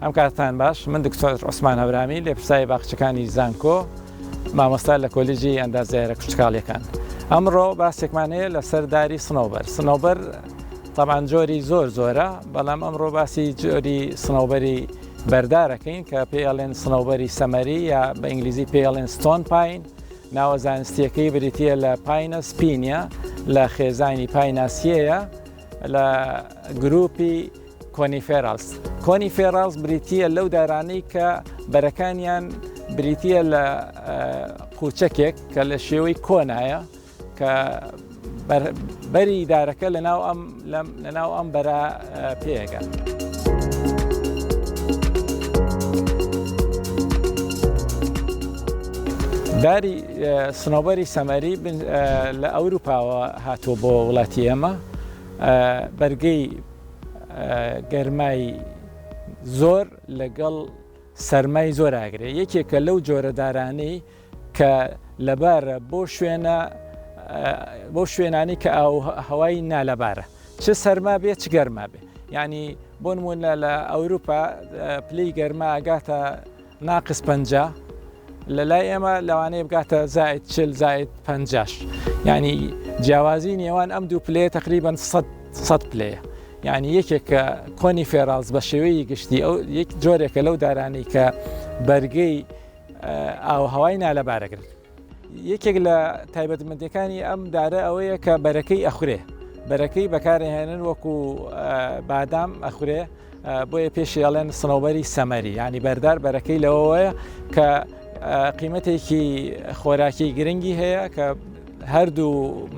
ئەم کاتتان باش من دکتۆر عوسمان هەورامی لێپرسراوی باخچەکانی زانکۆ مامۆستا لە کۆلیجی ئەندازیارە کشتتوکاڵیەکان ئەمڕۆ باسێکمان هەیە لەسەر داری سنەوبەر سنەوبەر تەبان جۆری زۆر زۆرە بەڵام ئەمڕۆ باسی جۆری سنەوبەری بەردارەکەین کە پێڵێن سنەوبەری سەمەری یا بە ئینگلیزی پێڵێن stone pine ناوە زانستیەکەی بریتە لە Pinus pinea لە خێزانی Pinaceae یە لە گروپی Coniferales. Coniferales بریتییە لەو دارانەی کە بەرەکانیان بریتییە لە قوچەکێک کە لە شێوەی کۆنایە کە بەری دارەکە لە ناو ئەم لە ناو ئەم بەرە پێگە. داری سنۆبەری سەمەری لە ئەوروپاوە هاتووە بۆ وڵاتی ئێمە بەرگەی گەرمای زۆر لەگەڵ سەرمای زۆر ئاگرێ یەکێکە لەو جۆرە دارانەی کە لەبارە بۆ شوێنە بۆ شوێنانی کە ئاو هەوای نالەبارە چ سەرما بێ چ گەرما بێ یعنی بۆ نمونە لە ئەوروپا پلەی گەرما ئەگاتە ناقس 50 لە لای ئێمە لەوانەیە بگاتە زائد 40 زائد 50 یعنی جیاوازی نێوان ئەم دوو پلەیە تقریبا 100 پلەیە یعنی یەکێک کە Coniferales بە شێوەی گشتی ئەو یەک جۆرێکە لەو دارانەی کە بەرگەی ئاوهەوای نالەبارەگرن یەکێک لە تایبەتمەندەکانی ئەم دارە ئەوەیە کە بەرەکەی ئەخورێ بەرەکەی بەکارهێنن وەکو بادام ئەخورێ بۆیە پێشی ئەڵێن سنەوبەری سەمەری ینی بەردار بەرەکەی لەوەیە کە قیمەتێکی خۆراکی گرنگی هەیە کە هەردوو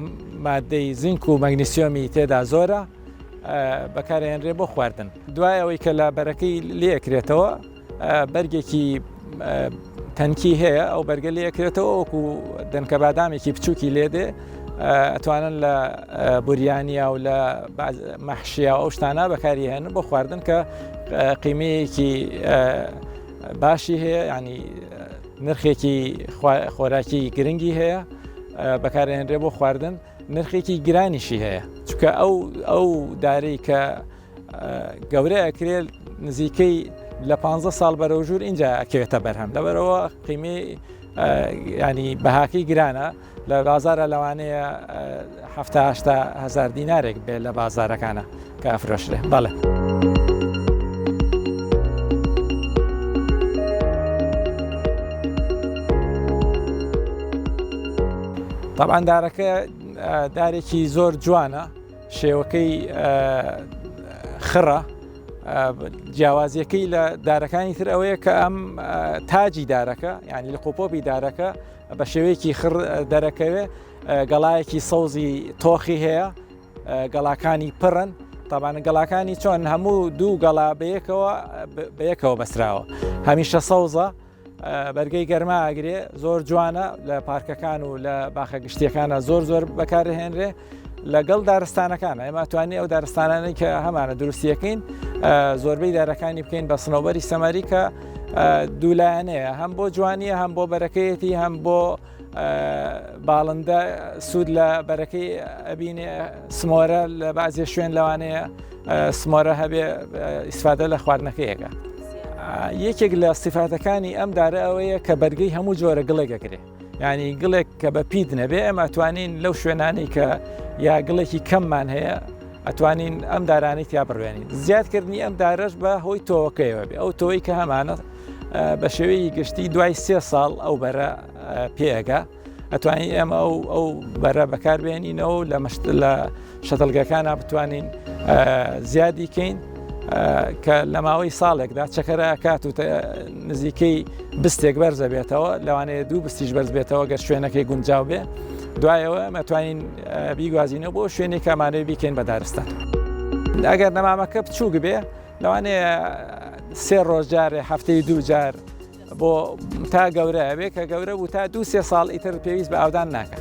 مادەی زینک و مەگنیسیۆمی تێدا زۆرە بەکارهێنرێ بۆ خواردن دوای ئەوەی کە لە بەرەکەی لێکرێتەوە بەرگێکی تەنکی هەیە ئەو بەرگە لێکرێتەوە وەکو دەنکە بادامێکی بچووکی لێدێ ئەتوانن لە بوریانیا و لە مەحشیا ئەو شتانە بەکاری هێن بۆ خواردن کە قیمەیەکی باشی هەیە ینی نرخێکی خۆراکی گرنگی هەیە بەکارهێنرێ بۆ خواردن نرخێکی گرانیشی هەیە چکە ئەو ئەو دارەی کە گەورە ئەکرێت نزیکەی لە پ ساڵ بەرەو ژوور اینجا ئەکەوێتە بەرهەم لەبەرەوە قیمەی ینی بەهاکەی گرانە لە بازارە لەوانەیە هەفتاهشتا هزار دینارێک بێ لە بازارەکانە کە ئەفرۆشرێ بەڵێ. طبعا دارەکە دارێکی زۆر جوانە شێوەکەی خڕە جیاوازیەکەی لە دارەکانی تر ئەوەیە کە ئەم تاجی دارەکە یعنی لە قوپۆپی دارەکە بە شێوەیەکی خڕ دەرەکەوێ گەڵایەکی سەوزی تۆخی هەیە گەڵاکانی پڕن تاوانە گەڵاکانی چۆن هەموو دوو گەڵا بەیەکەوە بەیەکەوە بەسراوە هەمیشە سەوزە بەرگەی گەرما ئەگرێ زۆر جوانە لە پارکەکان و لە باخە گشتیەکانە زۆر زۆر بەکارهێنرێ لەگەڵ دارستانەکان ئێمە توانی ئەو دارستانانەی کە هەمانە دروستیەکەین زۆربەی دارەکانی بکەین بە سنەوبەری سەمەری کە دوولایەنەیە هەم بۆ جوانیە هەم بۆ بەرەکەیەتی هەم بۆ باڵندە سوود لە بەرەکەی ئەبینێ سمۆرە لە بازێ شوێن لەوانەیە سمۆرە هەبێ ئیسفادە لە خواردنەکەیەکە. یەکێک لە سیفاتەکانی ئەم دارە ئەوەیە کە بەرگەی هەموو جۆرە گڵێک ئەگرێ ینی گڵێک کە بە پیت نەبێ ئەمە توانین لەو شوێنانی کە یا گڵێکی کەممان هەیە ئەتوانین ئەم دارانەی تیا بڕوێنین زیادکردنی ئەم دارەش بە هۆی تۆوەکەیەوە بێ ئەو تۆی کە هەمانە بە شێوەیەکی گشتی دوای سێ ساڵ ئەو بەرە پێگا ئەتوانین ئێمە ئەو ئەو بەرە بەکاربێنینەوە لە مشت لە شەتڵگەکانە بتوانین زیادی کەین کە لە ماوەی ساڵێکدا چەکەرە کات و نزیکەی بستێک بەرزە بێتەوە لەوانەیە دوو بستیش بەرز بێتەوە گەر شوێنەکەی گونجاو بێ دوایەوە مەتوانین بیگوازینەوە بۆ شوێنێک کامانەوە بیکەین بە دارستان. ئەگەر نەمامەکە بچووک بێ لەوانەیە سێ ڕۆژ جارێ هەفتەی دوو جار بۆ تا گەورە ئەبێ کە گەورە بوو تا دوو سێ ساڵ ئیتر پێویست بە ئاودان ناکە.